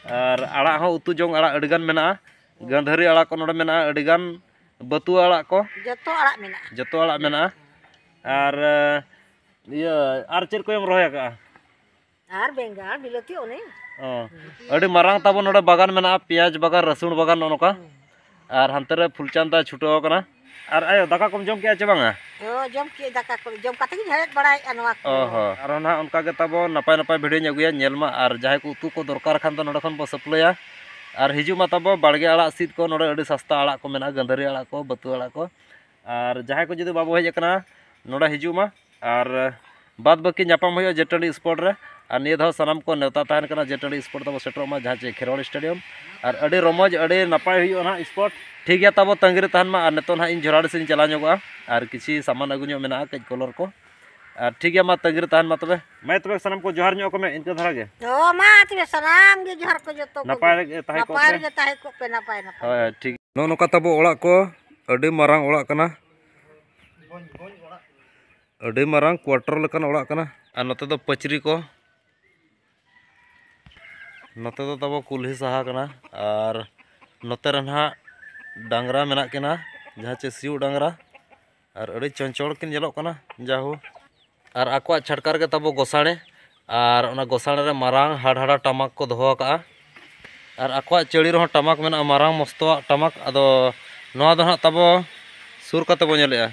ᱟᱨ ᱟᱲᱟᱜ ᱦᱚᱸ ᱩᱛᱩ ᱡᱚᱝ ᱟᱲᱟᱜ ᱟᱹᱰᱤᱜᱟᱱ ᱢᱮᱱᱟᱜᱼᱟ᱾ ᱦᱮᱸ᱾ ᱜᱟᱹᱫᱷᱟᱹᱨᱤ ᱟᱲᱟᱜ ᱠᱚ ᱱᱚᱰᱮ ᱢᱮᱱᱟᱜᱼᱟ ᱟᱹᱰᱤᱜᱟᱱ, ᱵᱟᱹᱛᱩᱣᱟᱹ ᱟᱲᱟᱜ ᱠᱚ᱾ ᱡᱚᱛᱚ ᱟᱲᱟᱜ ᱢᱮᱱᱟᱜᱼᱟ᱾ ᱡᱚᱛᱚ ᱟᱲᱟᱜ ᱢᱮᱱᱟᱜᱼᱟ᱾ ᱦᱮᱸ᱾ ᱟᱨ, ᱤᱭᱟᱹ, ᱟᱨ ᱪᱮᱫ ᱠᱚᱭᱮᱢ ᱨᱚᱦᱚᱭ ᱟᱠᱟᱜᱼᱟ? ᱟᱨ ᱵᱮᱸᱜᱟᱲ, ᱵᱤᱞᱟᱹᱛᱤ, ᱚᱱᱮ᱾ ᱚ, ᱟᱹᱰᱤ ᱢᱟᱨᱟᱝ ᱛᱟᱵᱚ ᱱᱚᱰᱮ ᱵᱟᱜᱟᱱ ᱢᱮᱱᱟᱜᱼᱟ, ᱯᱮᱸᱭᱟᱡᱽ ᱵᱟᱜᱟᱱ, ᱨᱟᱹᱥᱩᱱ ᱵᱟᱜᱟᱱ, ᱱᱚᱜᱼᱚ ᱱᱚᱝᱠᱟ᱾ ᱟᱨ ᱦᱟᱱᱛᱮ ᱨᱮ ᱯᱷᱩᱞᱪᱟᱸᱫ ᱫᱟ ᱪᱷᱩᱴᱟᱹᱣ ᱟᱠᱟᱱᱟ᱾ ᱟᱨ ᱟᱭᱳ, ᱫᱟᱠᱟ ᱠᱚᱢ ᱡᱚᱢ ᱠᱮᱜᱼᱟ ᱪᱮ ᱵᱟᱝᱟ? ᱚ, ᱡᱚᱢ ᱠᱮᱜ ᱫᱟᱠᱟ ᱠᱚ, ᱡᱚᱢ ᱠᱟᱛᱮ ᱜᱤᱧ ᱦᱮᱲᱦᱮᱫ ᱵᱟᱲᱟᱭᱮᱫᱼᱟ ᱱᱚᱣᱟ ᱠᱚ᱾ ᱚ ᱦᱚᱸ, ᱟᱨᱦᱚᱸ ᱱᱟᱦᱟᱜ ᱚᱱᱠᱟ ᱜᱮ ᱛᱟᱵᱚ ᱱᱟᱯᱟᱭ ᱱᱟᱯᱟᱭ ᱵᱷᱤᱰᱤᱭᱳᱧ ᱟᱹᱜᱩᱭᱟ, ᱧᱮᱞ ᱢᱟ᱾ ᱟᱨ ᱡᱟᱦᱟᱸᱭ ᱠᱚ ᱩᱛᱩ ᱠᱚ ᱫᱚᱨᱠᱟᱨ ᱠᱷᱟᱱ ᱫᱚ ᱱᱚᱰᱮ ᱠᱷᱚᱱ ᱵᱚ ᱥᱟᱹᱯᱞᱟᱹᱭᱟ᱾ ᱟᱨ ᱦᱤᱡᱩᱜ ᱢᱟ ᱛᱟᱵᱚ ᱵᱟᱲᱜᱮ ᱟᱲᱟᱜ ᱥᱤᱫ ᱠᱚ, ᱱᱚᱰᱮ ᱟᱹᱰᱤ ᱥᱟᱥᱛᱟ ᱟᱲᱟᱜ ᱠᱚ ᱢᱮᱱᱟᱜᱼᱟ, ᱜᱟᱹᱫᱷᱟᱹᱨᱤ ᱟᱲᱟᱜ ᱠᱚ, ᱵᱟᱹᱛᱩᱣᱟᱹ ᱟᱲᱟᱜ ᱠᱚ᱾ ᱟᱨ ᱡᱟᱦᱟᱸᱭ ᱠᱚ ᱡᱩᱫᱤ ᱵᱟᱵᱚ ᱦᱮᱡ ᱟᱠᱟᱱᱟ, ᱱᱚᱰᱮ ᱦᱤᱡᱩᱜ ᱢᱟ᱾ ᱟᱨ ᱵᱟᱫᱽ ᱵᱟᱹᱠᱤ ᱧᱟᱯᱟᱢ ᱦᱩᱭᱩᱜᱼᱟ ᱡᱮᱴᱟᱹᱰᱤ ᱥᱯᱚᱴ ᱨᱮ᱾ ᱟᱨ ᱱᱤᱭᱟᱹ ᱫᱷᱟᱣ ᱥᱟᱱᱟᱢ ᱠᱚ ᱱᱮᱣᱛᱟ ᱛᱟᱦᱮᱱ ᱠᱟᱱᱟ, ᱡᱮᱴᱟᱹᱰᱤ ᱥᱯᱚᱴ ᱛᱟᱵᱚ ᱥᱮᱴᱮᱨᱚᱜ ᱢᱟ, ᱡᱟᱦᱟᱸ ᱪᱮ ᱠᱷᱮᱨᱣᱟᱲ ᱥᱴᱮᱰᱤᱭᱟᱢ᱾ ᱟᱨ ᱟᱹᱰᱤ ᱨᱚᱢᱚᱡᱽ, ᱟᱹᱰᱤ ᱱᱟᱯᱟᱭ ᱦᱩᱭᱩᱜᱼᱟ ᱱᱟᱦᱟᱜ ᱥᱯᱚᱴ᱾ ᱴᱷᱤᱠ ᱜᱮᱭᱟ, ᱛᱟᱵᱚ ᱛᱟᱺᱜᱤ ᱨᱮ ᱛᱟᱦᱮᱱ ᱢᱟ᱾ ᱟᱨ ᱱᱤᱛᱚᱜ ᱱᱟᱦᱟᱜ ᱤᱧ ᱡᱷᱚᱨᱟᱰᱤ ᱥᱮᱫ ᱤᱧ ᱪᱟᱞᱟᱣ ᱧᱚᱜᱚᱜᱼᱟ, ᱟᱨ ᱠᱤᱪᱷᱤ ᱥᱟᱢᱟᱱ ᱟᱹᱜᱩ ᱧᱚᱜ ᱢᱮᱱᱟᱜᱼᱟ, ᱠᱟᱹᱡ ᱠᱚᱞᱚᱨ ᱠᱚ᱾ ᱟᱨ ᱴᱷᱤᱠ ᱜᱮᱭᱟ, ᱢᱟ ᱛᱟᱺᱜᱤ ᱨᱮ ᱛᱟᱦᱮᱱ ᱢᱟ ᱛᱚᱵᱮ᱾ ᱢᱟ ᱛᱚᱵᱮ ᱥᱟᱱᱟᱢ ᱠᱚ ᱡᱚᱦᱟᱨ ᱧᱚᱜ ᱟᱠᱚ ᱢᱮ, ᱤᱱᱠᱟᱹ ᱫᱷᱟᱨᱟ ᱜᱮ᱾ ᱦᱚᱸ, ᱢᱟ ᱛᱚᱵᱮ ᱥᱟᱱᱟᱢ ᱜᱮ ᱡᱚᱦᱟᱨ ᱠᱚ ᱡᱚᱛᱚ ᱠᱚᱜᱮ᱾ ᱱᱟᱯᱟᱭ ᱨᱮᱜᱮ ᱛᱟᱦᱮᱸ ᱠᱚᱜ ᱱᱟᱯᱟᱭ ᱯᱮ᱾ ᱨᱮᱜᱮ ᱛᱟᱦᱮᱸ ᱠᱚᱜ ᱯᱮ, ᱱᱟᱯᱟᱭ ᱱᱟᱯᱟᱭ᱾ ᱦᱳᱭ, ᱦᱳᱭ, ᱴᱷᱤᱠ᱾ ᱱᱚᱜᱼᱚ ᱱᱚᱝᱠᱟ ᱛᱟᱵᱚ ᱚᱲᱟᱜ ᱠᱚ, ᱟᱹᱰᱤ ᱢᱟᱨᱟᱝ ᱚᱲᱟᱜ ᱠᱟᱱᱟ᱾ ᱟᱹᱰᱤ ᱢᱟᱨᱟᱝ ᱠᱣᱟᱴᱟᱨ ᱞᱮᱠᱟᱱ ᱚᱲᱟᱜ ᱠᱟᱱᱟ᱾ ᱟᱨ ᱱᱚᱛᱮ ᱫᱚ ᱯᱟᱹᱪᱨᱤ ᱠᱚ, ᱱᱚᱛᱮ ᱫᱚ ᱛᱟᱵᱚ ᱠᱩᱞᱦᱤ ᱥᱟᱦᱟ ᱠᱟᱱᱟ᱾ ᱟᱨ ᱱᱚᱛᱮ ᱨᱮ ᱱᱟᱦᱟᱜ ᱰᱟᱝᱨᱟ ᱢᱮᱱᱟᱜ ᱠᱤᱱᱟ, ᱡᱟᱦᱟᱸ ᱪᱮ ᱥᱤᱭᱳᱜ ᱰᱟᱝᱨᱟ᱾ ᱟᱨ ᱟᱹᱰᱤ ᱪᱚᱧᱪᱚᱞ ᱠᱤᱱ ᱧᱮᱞᱚᱜ ᱠᱟᱱᱟ, ᱡᱟᱦᱳ᱾ ᱟᱨ ᱟᱠᱚᱣᱟᱜ ᱪᱷᱟᱴᱠᱟ ᱨᱮᱜᱮ ᱛᱟᱵᱚ ᱜᱚᱥᱟᱬᱮ᱾ ᱟᱨ ᱚᱱᱟ ᱜᱚᱥᱟᱬᱮ ᱨᱮ ᱢᱟᱨᱟᱝ ᱦᱟᱲᱦᱟᱲᱟ ᱴᱟᱢᱟᱠ ᱠᱚ ᱫᱚᱦᱚ ᱟᱠᱟᱜᱼᱟ᱾ ᱟᱨ ᱟᱠᱚᱣᱟᱜ ᱪᱟᱹᱲᱤ ᱨᱮᱦᱚᱸ ᱴᱟᱢᱟᱠ ᱢᱮᱱᱟᱜᱼᱟ, ᱢᱟᱨᱟᱝ ᱢᱚᱥᱛᱚᱣᱟᱜ ᱴᱟᱢᱟᱠ᱾ ᱟᱫᱚ ᱱᱚᱣᱟ ᱫᱚ ᱦᱟᱸᱜ ᱛᱟᱵᱚ ᱥᱩᱨ ᱠᱟᱛᱮ ᱵᱚ ᱧᱮᱞᱮᱜᱼᱟ᱾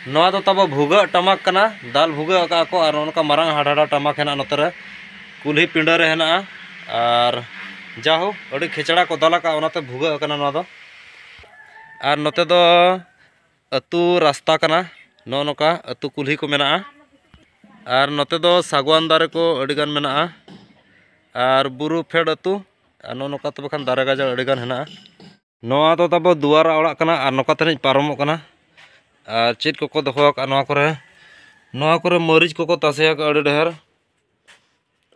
ᱱᱚᱣᱟ ᱫᱚ ᱛᱟᱵᱚ ᱵᱷᱩᱜᱟᱹᱜ ᱴᱟᱢᱟᱠ ᱠᱟᱱᱟ, ᱫᱟᱞ ᱵᱷᱩᱜᱟᱹᱜ ᱟᱠᱟᱜᱼᱟ ᱠᱚ᱾ ᱟᱨ ᱱᱚᱜᱼᱚ ᱱᱚᱝᱠᱟ ᱢᱟᱨᱟᱝ ᱦᱟᱲᱦᱟᱲᱟ ᱴᱟᱢᱟᱠ ᱦᱮᱱᱟᱜᱼᱟ ᱱᱚᱛᱮ ᱨᱮ, ᱠᱩᱞᱦᱤ ᱯᱤᱸᱰᱟᱹ ᱨᱮ ᱦᱮᱱᱟᱜᱼᱟ᱾ ᱟᱨ ᱡᱟᱦᱳ, ᱟᱹᱰᱤ ᱠᱷᱮᱪᱲᱟ ᱠᱚ ᱫᱟᱞ ᱟᱠᱟᱜᱼᱟ, ᱚᱱᱟᱛᱮ ᱵᱷᱩᱜᱟᱹᱜ ᱟᱠᱟᱱᱟ ᱱᱚᱣᱟ ᱫᱚ᱾ ᱟᱨ ᱱᱚᱛᱮ ᱫᱚ ᱟᱹᱛᱩ ᱨᱟᱥᱛᱟ ᱠᱟᱱᱟ, ᱱᱚᱜᱼᱚ ᱱᱚᱝᱠᱟ ᱟᱹᱛᱩ ᱠᱩᱞᱦᱤ ᱠᱚ ᱢᱮᱱᱟᱜᱼᱟ᱾ ᱟᱨ ᱱᱚᱛᱮ ᱫᱚ ᱥᱟᱜᱣᱟᱱ ᱫᱟᱨᱮ ᱠᱚ ᱟᱹᱰᱤᱜᱟᱱ ᱢᱮᱱᱟᱜᱼᱟ᱾ ᱟᱨ ᱵᱩᱨᱩ ᱯᱷᱮᱰ ᱟᱹᱛᱩ, ᱟᱨ ᱱᱚᱜᱼᱚ ᱱᱚᱝᱠᱟ ᱛᱚᱵᱮ ᱠᱷᱟᱱ ᱫᱟᱨᱮ ᱜᱟᱡᱟᱲ ᱟᱹᱰᱤᱜᱟᱱ ᱦᱮᱱᱟᱜᱼᱟ᱾ ᱱᱚᱣᱟ ᱫᱚ ᱛᱟᱵᱚ ᱫᱩᱣᱟᱨᱟ ᱚᱲᱟᱜ ᱠᱟᱱᱟ᱾ ᱟᱨ ᱱᱚᱝᱠᱟ ᱛᱮᱞᱤᱧ ᱯᱟᱨᱚᱢᱚᱜ ᱠᱟᱱᱟ᱾ ᱟᱨ ᱪᱮᱫ ᱠᱚᱠᱚ ᱫᱚᱦᱚ ᱟᱠᱟᱫᱼᱟ ᱱᱚᱣᱟ ᱠᱚᱨᱮ? ᱱᱚᱣᱟ ᱠᱚᱨᱮ ᱢᱟᱹᱨᱤᱪ ᱠᱚᱠᱚ ᱛᱟᱥᱮ ᱟᱠᱟᱫᱼᱟ ᱟᱹᱰᱤ ᱰᱷᱮᱨ᱾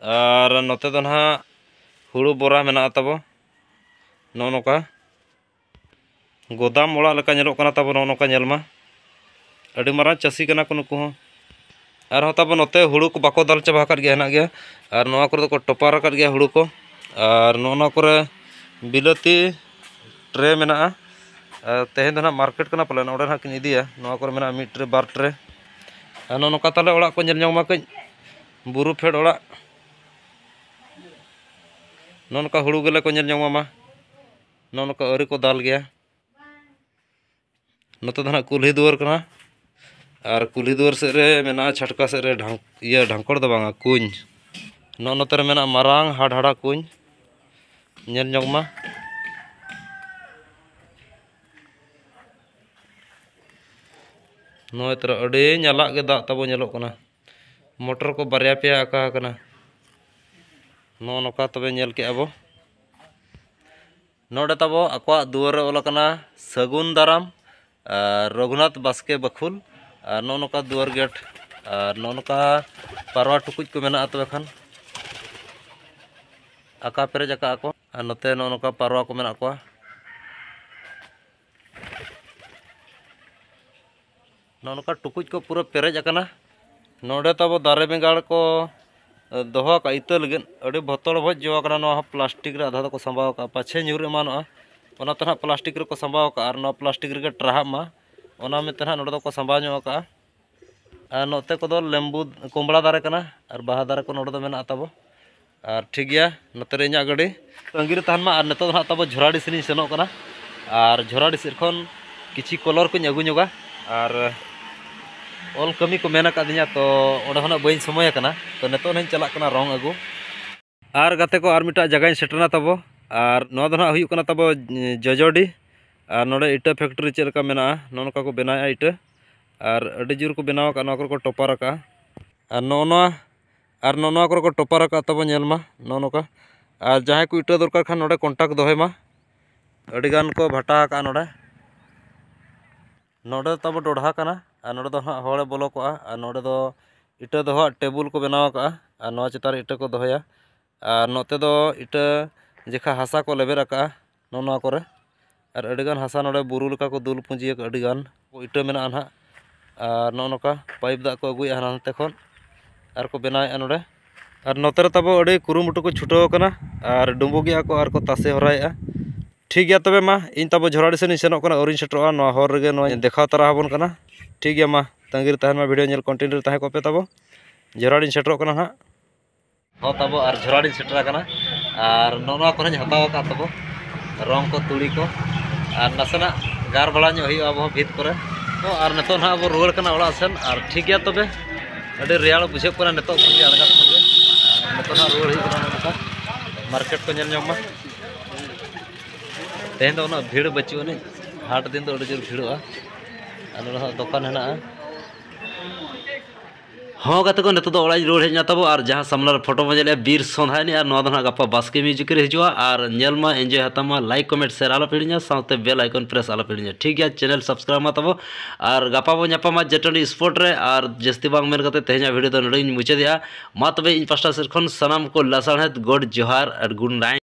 ᱟᱨ ᱱᱚᱛᱮ ᱫᱚ ᱱᱟᱦᱟᱜ ᱦᱩᱲᱩ ᱵᱚᱨᱟ ᱢᱮᱱᱟᱜᱼᱟ ᱛᱟᱵᱚ, ᱱᱚᱜᱼᱚ ᱱᱚᱝᱠᱟ᱾ ᱜᱚᱫᱟᱢ ᱚᱲᱟᱜ ᱞᱮᱠᱟ ᱧᱮᱞᱚᱜ ᱠᱟᱱᱟ ᱛᱟᱵᱚ, ᱱᱚᱜᱼᱚ ᱱᱚᱝᱠᱟ ᱧᱮᱞ ᱢᱟ᱾ ᱟᱹᱰᱤ ᱢᱟᱨᱟᱝ ᱪᱟᱹᱥᱤ ᱠᱟᱱᱟ ᱠᱚ ᱱᱩᱠᱩ ᱦᱚᱸ᱾ ᱟᱨᱦᱚᱸ ᱛᱟᱵᱚ ᱱᱚᱛᱮ ᱦᱩᱲᱩ ᱠᱚ ᱵᱟᱠᱚ ᱫᱟᱞ ᱪᱟᱵᱟ ᱟᱠᱟᱫ ᱜᱮᱭᱟ, ᱦᱮᱱᱟᱜ ᱜᱮᱭᱟ᱾ ᱟᱨ ᱱᱚᱣᱟ ᱠᱚᱨᱮ ᱫᱚᱠᱚ ᱴᱚᱯᱟᱨ ᱟᱠᱟᱫ ᱜᱮᱭᱟ ᱦᱩᱲᱩ ᱠᱚ᱾ ᱟᱨ ᱱᱚᱜᱼᱚ ᱱᱚᱣᱟ ᱠᱚᱨᱮ ᱵᱤᱞᱟᱹᱛᱤ ᱴᱨᱮ ᱢᱮᱱᱟᱜᱼᱟ᱾ ᱟᱨ ᱛᱮᱦᱮᱧ ᱫᱚ ᱱᱟᱦᱟᱜ ᱢᱟᱨᱠᱮᱴ ᱠᱟᱱᱟ ᱯᱟᱞᱮᱱ, ᱚᱸᱰᱮ ᱱᱟᱦᱟᱜ ᱠᱤᱱ ᱤᱫᱤᱭᱟ᱾ ᱱᱚᱣᱟ ᱠᱚᱨᱮ ᱢᱮᱱᱟᱜᱼᱟ ᱢᱤᱫ ᱴᱨᱮ, ᱵᱟᱨ ᱴᱨᱮ᱾ ᱟᱨ ᱱᱚᱜᱼᱚ ᱱᱚᱝᱠᱟ ᱛᱟᱞᱮ ᱚᱲᱟᱜ ᱠᱚ ᱧᱮᱞ ᱧᱚᱝ ᱢᱟ ᱠᱟᱹᱡ, ᱵᱩᱨᱩ ᱯᱷᱮᱰ ᱚᱲᱟᱜ᱾ ᱱᱚᱜᱼᱚ ᱱᱚᱝᱠᱟ ᱦᱩᱲᱩ ᱜᱮᱞᱮ ᱠᱚ ᱧᱮᱞ ᱧᱟᱢᱚᱜ ᱢᱟ᱾ ᱱᱚᱜᱼᱚ ᱱᱚᱝᱠᱟ ᱟᱹᱣᱨᱤ ᱠᱚ ᱫᱟᱞ ᱜᱮᱭᱟ᱾ ᱱᱚᱛᱮ ᱫᱚ ᱱᱟᱦᱟᱜ ᱠᱩᱞᱦᱤ ᱫᱩᱣᱟᱹᱨ ᱠᱟᱱᱟ, ᱟᱨ ᱠᱩᱞᱦᱤ ᱫᱩᱣᱟᱹᱨ ᱥᱮᱫ ᱨᱮ ᱢᱮᱱᱟᱜᱼᱟ, ᱪᱷᱟᱴᱠᱟ ᱥᱮᱫ ᱨᱮ ᱰᱷᱟᱝ-, ᱤᱭᱟᱹ, ᱰᱷᱟᱝᱠᱚᱲ ᱫᱚ ᱵᱟᱝᱟ, ᱠᱩᱧ᱾ ᱱᱚᱜᱼᱚ ᱱᱚᱛᱮ ᱨᱮ ᱢᱮᱱᱟᱜᱼᱟ ᱢᱟᱨᱟᱝ ᱦᱟᱰᱦᱟᱰᱟ ᱠᱩᱧ, ᱧᱮᱞ ᱧᱚᱜ ᱢᱟ᱾ ᱱᱚᱜᱼᱚᱭ ᱛᱚᱨᱟ ᱟᱹᱰᱤ ᱧᱟᱞᱟᱜ ᱜᱮ ᱫᱟᱜ ᱛᱟᱵᱚ ᱧᱮᱞᱚᱜ ᱠᱟᱱᱟ᱾ ᱢᱚᱴᱚᱨ ᱠᱚ ᱵᱟᱨᱭᱟ ᱯᱮᱭᱟ ᱟᱠᱟ ᱟᱠᱟᱱᱟ᱾ ᱱᱚᱜᱼᱚ ᱱᱚᱝᱠᱟ ᱛᱚᱵᱮ ᱧᱮᱞ ᱠᱮᱜᱼᱟ ᱵᱚ᱾ ᱱᱚᱰᱮ ᱛᱟᱵᱚ ᱟᱠᱚᱣᱟᱜ ᱫᱩᱣᱟᱹᱨ ᱨᱮ ᱚᱞ ᱟᱠᱟᱱᱟ ᱥᱟᱹᱜᱩᱱ ᱫᱟᱨᱟᱢ, ᱟᱨ ᱨᱚᱜᱷᱩᱱᱟᱛᱷ ᱵᱟᱥᱠᱮ ᱵᱟᱠᱷᱩᱞ, ᱟᱨ ᱱᱚᱜᱼᱚ ᱱᱚᱝᱠᱟ ᱫᱩᱣᱟᱹᱨ ᱜᱮᱴ, ᱟᱨ ᱱᱚᱜᱼᱚ ᱱᱚᱝᱠᱟ ᱯᱟᱨᱣᱟ ᱴᱩᱠᱩᱡ ᱠᱚ ᱢᱮᱱᱟᱜᱼᱟ᱾ ᱛᱚᱵᱮ ᱠᱷᱟᱱ ᱟᱠᱟ ᱯᱮᱨᱮᱡ ᱟᱠᱟᱫᱼᱟ ᱠᱚ, ᱟᱨ ᱱᱚᱛᱮ ᱱᱚᱜᱼᱚ ᱱᱚᱝᱠᱟ ᱯᱟᱨᱣᱟ ᱠᱚ ᱢᱮᱱᱟᱜ ᱠᱚᱣᱟ᱾ ᱱᱚᱜᱼᱚ ᱱᱚᱝᱠᱟ ᱴᱩᱠᱩᱡ ᱠᱚ ᱯᱩᱨᱟᱹ ᱯᱮᱨᱮᱡ ᱟᱠᱟᱱᱟ᱾ ᱱᱚᱰᱮ ᱛᱟᱵᱚ ᱫᱟᱨᱮ ᱵᱮᱸᱜᱟᱲ ᱠᱚ, ᱮ, ᱫᱚᱦᱚ ᱟᱠᱟᱫ ᱤᱛᱟᱹ ᱞᱟᱹᱜᱤᱫ᱾ ᱟᱹᱰᱤ ᱵᱚᱛᱚᱲ ᱵᱷᱚᱡᱽ ᱡᱚ ᱟᱠᱟᱱᱟ᱾ ᱱᱚᱣᱟ ᱦᱚᱸ ᱯᱞᱟᱥᱴᱤᱠ ᱨᱮ ᱟᱫᱷᱟ ᱫᱚᱠᱚ ᱥᱟᱸᱵᱟᱣ ᱟᱠᱟᱫᱼᱟ, ᱯᱟᱪᱷᱮ ᱧᱩᱨ ᱮᱢᱟᱱᱚᱜᱼᱟ, ᱚᱱᱟᱛᱮ ᱱᱟᱦᱟᱜ ᱯᱞᱟᱥᱴᱤᱠ ᱨᱮᱠᱚ ᱥᱟᱸᱵᱟᱣ ᱟᱠᱟᱫᱼᱟ᱾ ᱟᱨ ᱱᱚᱣᱟ ᱯᱞᱟᱥᱴᱤᱠ ᱨᱮᱜᱮ ᱴᱟᱨᱦᱟᱜ ᱢᱟ, ᱚᱱᱟ ᱢᱮᱱᱛᱮ ᱱᱟᱦᱟᱜ ᱱᱚᱰᱮ ᱫᱚᱠᱚ ᱥᱟᱸᱵᱟᱣ ᱧᱚᱜ ᱟᱠᱟᱫᱼᱟ᱾ ᱟᱨ ᱱᱚᱛᱮ ᱠᱚᱫᱚ ᱞᱮᱢᱵᱩ, ᱠᱚᱢᱲᱟ ᱫᱟᱨᱮ ᱠᱟᱱᱟ, ᱟᱨ ᱵᱟᱦᱟ ᱫᱟᱨᱮ ᱠᱚ ᱱᱚᱰᱮ ᱫᱚ ᱢᱮᱱᱟᱜ ᱛᱟᱵᱚ᱾ ᱟᱨ ᱴᱷᱤᱠ ᱜᱮᱭᱟ, ᱱᱚᱛᱮ ᱨᱮ ᱤᱧᱟᱹᱜ ᱜᱟᱹᱰᱤ ᱛᱟᱺᱜᱤ ᱨᱮ ᱛᱟᱦᱮᱱ ᱢᱟ᱾ ᱟᱨ ᱱᱤᱛᱚᱜ ᱫᱚ ᱱᱟᱦᱟᱜ ᱛᱟᱵᱚ ᱡᱷᱚᱨᱟᱰᱤ ᱥᱮᱫ ᱤᱧ ᱥᱮᱱᱚᱜ ᱠᱟᱱᱟ᱾ ᱟᱨ ᱡᱷᱚᱨᱟᱰᱤ ᱥᱮᱫ ᱠᱷᱚᱱ ᱠᱤᱪᱷᱤ ᱠᱚᱞᱚᱨ ᱠᱚᱧ ᱟᱹᱜᱩ ᱧᱚᱜᱟ᱾ ᱟᱨ ᱚᱞ ᱠᱟᱹᱢᱤ ᱠᱚ ᱢᱮᱱ ᱟᱠᱟᱫᱤᱧᱟ, ᱛᱚ ᱚᱸᱰᱮ ᱦᱚᱸ ᱱᱟᱜ ᱵᱟᱹᱧ ᱥᱚᱢᱚᱭ ᱟᱠᱟᱱᱟ᱾ ᱛᱚ ᱱᱤᱛᱚᱜ ᱱᱟᱦᱟᱜ ᱤᱧ ᱪᱟᱞᱟᱜ ᱠᱟᱱᱟ ᱨᱚᱝ ᱟᱹᱜᱩ᱾ ᱟᱨ ᱜᱟᱛᱮ ᱠᱚ, ᱟᱨ ᱢᱤᱫᱴᱟᱝ ᱡᱟᱭᱜᱟᱧ ᱥᱮᱴᱮᱨᱱᱟ ᱛᱟᱵᱚ᱾ ᱟᱨ ᱱᱚᱣᱟ ᱫᱚ ᱱᱟᱦᱟᱜ ᱦᱩᱭᱩᱜ ᱠᱟᱱᱟ ᱛᱟᱵᱚ, ᱮ, ᱡᱚᱡᱚᱰᱤ᱾ ᱟᱨ ᱱᱚᱰᱮ ᱤᱴᱟᱹ ᱯᱷᱮᱠᱴᱨᱤ ᱪᱮᱫ ᱞᱮᱠᱟ ᱢᱮᱱᱟᱜᱼᱟ, ᱱᱚᱜᱼᱚ ᱱᱚᱝᱠᱟ ᱠᱚ ᱵᱮᱱᱟᱣᱮᱫᱼᱟ ᱤᱴᱟᱹ᱾ ᱟᱨ ᱟᱹᱰᱤ ᱡᱳᱨ ᱠᱚ ᱵᱮᱱᱟᱣ ᱟᱠᱟᱫᱼᱟ, ᱱᱚᱣᱟ ᱠᱚᱨᱮ ᱠᱚ ᱴᱚᱯᱟᱨ ᱟᱠᱟᱫᱼᱟ᱾ ᱟᱨ ᱱᱚᱜᱼᱚ ᱱᱚᱣᱟ, ᱟᱨ ᱱᱚᱜᱼᱚ ᱱᱚᱣᱟ ᱠᱚᱨᱮ ᱠᱚ ᱴᱚᱯᱟᱨ ᱟᱠᱟᱫ ᱛᱟᱵᱚ, ᱧᱮᱞ ᱢᱟ ᱱᱚᱜᱼᱚ ᱱᱚᱝᱠᱟ᱾ ᱟᱨ ᱡᱟᱦᱟᱸᱭ ᱠᱚ ᱤᱴᱟᱹ ᱫᱚᱨᱠᱟᱨ ᱠᱷᱟᱱ ᱱᱚᱰᱮ ᱠᱚᱱᱴᱟᱠᱴ ᱫᱚᱦᱚᱭ ᱢᱟ᱾ ᱟᱹᱰᱤ ᱜᱟᱱ ᱠᱚ ᱵᱷᱟᱴᱟ ᱟᱠᱟᱫᱼᱟ ᱱᱚᱰᱮ᱾ ᱱᱚᱰᱮ ᱫᱚ ᱛᱟᱵᱚ ᱰᱚᱰᱷᱟ ᱠᱟᱱᱟ, ᱟᱨ ᱱᱚᱰᱮ ᱫᱚ ᱦᱟᱸᱜ ᱦᱚᱲᱮ ᱵᱚᱞᱚ ᱠᱚᱜᱼᱟ, ᱟᱨ ᱱᱚᱰᱮ ᱫᱚ ᱤᱴᱟᱹ ᱫᱚᱦᱚᱣᱟᱜ ᱴᱮᱵᱩᱞ ᱠᱚ ᱵᱮᱱᱟᱣ ᱟᱠᱟᱫᱼᱟ, ᱟᱨ ᱱᱚᱣᱟ ᱪᱮᱛᱟᱱ ᱨᱮ ᱤᱴᱟᱹ ᱠᱚ ᱫᱚᱦᱚᱭᱟ᱾ ᱟᱨ ᱱᱚᱛᱮ ᱫᱚ ᱤᱴᱟᱹ ᱡᱮᱠᱷᱟ ᱦᱟᱥᱟ ᱠᱚ ᱞᱮᱵᱮᱫ ᱟᱠᱟᱫᱼᱟ ᱱᱚᱜᱼᱚ ᱱᱚᱣᱟ ᱠᱚᱨᱮ, ᱟᱨ ᱟᱹᱰᱤᱜᱟᱱ ᱦᱟᱥᱟ ᱱᱚᱰᱮ ᱵᱩᱨᱩ ᱞᱮᱠᱟ ᱠᱚ ᱫᱩᱞ ᱯᱩᱸᱡᱤ ᱟᱠᱟᱫᱼᱟ, ᱟᱹᱰᱤᱜᱟᱱ ᱤᱴᱟᱹ ᱢᱮᱱᱟᱜᱼᱟ ᱱᱟᱦᱟᱜ᱾ ᱟᱨ ᱱᱚᱜᱼᱚ ᱱᱚᱝᱠᱟ ᱯᱟᱭᱤᱯ ᱫᱟᱜ ᱠᱚ ᱟᱹᱜᱩᱭᱮᱫᱼᱟ ᱦᱟᱱᱟ ᱱᱟᱛᱮ ᱠᱷᱚᱱ, ᱟᱨ ᱠᱚ ᱵᱮᱱᱟᱣᱮᱫᱼᱟ ᱱᱚᱰᱮ᱾ ᱟᱨ ᱱᱚᱛᱮ ᱨᱮ ᱛᱟᱵᱚ ᱟᱹᱰᱤ ᱠᱩᱨᱩᱢᱩᱴᱩ ᱠᱚ ᱪᱷᱩᱴᱟᱹᱣ ᱟᱠᱟᱱᱟ, ᱟᱨ ᱰᱩᱸᱵᱩᱜᱮᱫᱼᱟ ᱠᱚ ᱟᱨ ᱠᱚ ᱛᱟᱥᱮ ᱦᱚᱨᱟᱭᱮᱫᱼᱟ᱾ ᱴᱷᱤᱠ ᱜᱮᱭᱟ, ᱛᱚᱵᱮ ᱢᱟ, ᱤᱧ ᱛᱟᱵᱚ ᱡᱷᱚᱨᱟᱰᱤ ᱥᱮᱫ ᱤᱧ ᱥᱮᱱᱚᱜ ᱠᱟᱱᱟ, ᱟᱹᱣᱨᱤᱧ ᱥᱮᱴᱮᱨᱚᱜᱼᱟ᱾ ᱱᱚᱣᱟ ᱦᱚᱨ ᱨᱮᱜᱮ ᱱᱚᱣᱟᱧ ᱫᱮᱠᱷᱟᱣ ᱛᱟᱨᱟ ᱟᱵᱚᱱ ᱠᱟᱱᱟ᱾ ᱴᱷᱤᱠ ᱜᱮᱭᱟ, ᱢᱟ ᱛᱟᱺᱜᱤ ᱨᱮ ᱛᱟᱦᱮᱱ ᱢᱟ, ᱵᱷᱤᱰᱤᱭᱳ ᱧᱮᱞ ᱠᱚᱱᱴᱤᱱᱤᱭᱩ ᱨᱮ ᱛᱟᱦᱮᱸ ᱠᱚᱜ ᱯᱮ ᱛᱟᱵᱚ᱾ ᱡᱷᱚᱨᱟᱰᱤᱧ ᱥᱮᱴᱮᱨᱚᱜ ᱠᱟᱱᱟ ᱱᱟᱦᱟᱜ᱾ ᱦᱚᱸ ᱛᱟᱵᱚ, ᱟᱨ ᱡᱷᱚᱨᱟᱰᱤᱧ ᱥᱮᱴᱮᱨ ᱟᱠᱟᱱᱟ᱾ ᱟᱨ ᱱᱚᱜᱼᱚ ᱱᱚᱣᱟ ᱠᱚᱨᱮᱧ ᱦᱟᱛᱟᱣ ᱟᱠᱟᱫ ᱛᱟᱵᱚ ᱨᱚᱝ ᱠᱚ, ᱛᱩᱲᱤ ᱠᱚ, ᱟᱨ ᱱᱟᱥᱮᱱᱟᱜ ᱜᱟᱨ ᱵᱟᱲᱟ ᱧᱚᱜ ᱦᱩᱭᱩᱜᱼᱟ ᱟᱵᱚ ᱦᱚᱸ ᱵᱷᱤᱛ ᱠᱚᱨᱮ᱾ ᱛᱚ ᱟᱨ ᱱᱤᱛᱚᱜ ᱱᱟᱦᱟᱜ ᱵᱚ ᱨᱩᱣᱟᱹᱲ ᱠᱟᱱᱟ ᱚᱲᱟᱜ ᱥᱮᱱ᱾ ᱟᱨ ᱴᱷᱤᱠ ᱜᱮᱭᱟ ᱛᱚᱵᱮ, ᱟᱹᱰᱤ ᱨᱮᱭᱟᱲ ᱵᱩᱡᱷᱟᱹᱜ ᱠᱟᱱᱟ ᱱᱤᱛᱚᱜ ᱠᱷᱚᱱ ᱜᱮ ᱟᱬᱜᱟᱛ ᱠᱷᱚᱱ ᱜᱮ᱾ ᱟᱨ ᱱᱤᱛᱚᱜ ᱱᱟᱦᱟᱜ ᱨᱩᱣᱟᱹᱲ ᱦᱩᱭᱩᱜ ᱠᱟᱱᱟ ᱱᱚᱝᱠᱟ, ᱢᱟᱨᱠᱮᱴ ᱠᱚ ᱧᱮᱞ ᱧᱟᱢ ᱢᱟ᱾ ᱛᱮᱦᱮᱧ ᱫᱚ ᱩᱱᱟᱹᱜ ᱵᱷᱤᱲ ᱵᱟᱹᱪᱩᱜ ᱟᱹᱱᱤᱡ, ᱦᱟᱴ ᱫᱤᱱ ᱫᱚ ᱟᱹᱰᱤ ᱡᱳᱨ ᱵᱷᱤᱲᱚᱜᱼᱟ᱾ ᱟᱨ ᱱᱚᱰᱮ ᱦᱚᱸ ᱫᱚᱠᱟᱱ ᱦᱮᱱᱟᱜᱼᱟ᱾ ᱦᱚᱸ ᱜᱟᱛᱮ ᱠᱚ, ᱱᱤᱛᱚᱜ ᱫᱚ ᱚᱲᱟᱜ ᱤᱧ ᱨᱩᱣᱟᱹᱲ ᱦᱮᱡ ᱮᱱᱟ ᱛᱟᱵᱚ᱾ ᱟᱨ ᱡᱟᱦᱟᱸ ᱥᱟᱢᱱᱟ ᱨᱮ ᱯᱷᱳᱴᱳ ᱵᱚᱱ ᱧᱮᱞᱮᱫᱼᱟ, ᱵᱤᱨ ᱥᱚᱸᱫᱷᱟᱭ ᱮᱱᱮᱡ, ᱟᱨ ᱱᱚᱣᱟ ᱫᱚ ᱱᱟᱦᱟᱜ ᱜᱟᱯᱟ ᱵᱟᱥᱠᱮ ᱢᱤᱭᱩᱡᱤᱠ ᱨᱮ ᱦᱤᱡᱩᱜᱼᱟ᱾ ᱟᱨ ᱧᱮᱞ ᱢᱟ, ᱮᱱᱡᱚᱭ ᱦᱟᱛᱟᱣ ᱢᱟ, ᱞᱟᱭᱤᱠ, ᱠᱚᱢᱮᱱᱴ, ᱥᱮᱭᱟᱨ ᱟᱞᱚᱯᱮ ᱦᱤᱲᱤᱧᱟ, ᱥᱟᱶᱛᱮ ᱵᱮᱞ ᱟᱭᱠᱚᱱ ᱯᱨᱮᱥ ᱟᱞᱚᱯᱮ ᱦᱤᱲᱤᱧᱟ᱾ ᱴᱷᱤᱠ ᱜᱮᱭᱟ, ᱪᱮᱱᱮᱞ ᱥᱟᱵᱥᱠᱨᱟᱭᱤᱵ ᱢᱟ ᱛᱟᱵᱚ᱾ ᱟᱨ ᱜᱟᱯᱟ ᱵᱚᱱ ᱧᱟᱯᱟᱢᱟ ᱡᱮᱴᱟᱱᱰᱤ ᱥᱯᱚᱴ ᱨᱮ᱾ ᱟᱨ ᱡᱟᱹᱥᱛᱤ ᱵᱟᱝ ᱢᱮᱱ ᱠᱟᱛᱮ ᱛᱮᱦᱮᱧᱟᱜ ᱵᱷᱤᱰᱤᱭᱳ ᱫᱚ ᱱᱚᱰᱮ ᱜᱤᱧ ᱢᱩᱪᱟᱹᱫᱮᱜᱼᱟ᱾ ᱢᱟ ᱛᱚᱵᱮ, ᱤᱧ ᱯᱟᱥᱴᱟ ᱥᱮᱫ ᱠᱷᱚᱱ ᱥᱟᱱᱟᱢ ᱠᱚ ᱞᱟᱥᱟᱲᱦᱮᱫ ᱜᱚᱰ ᱡᱚᱦᱟᱨ ᱟᱨ ᱜᱩᱰ ᱱᱟᱭᱤᱴ᱾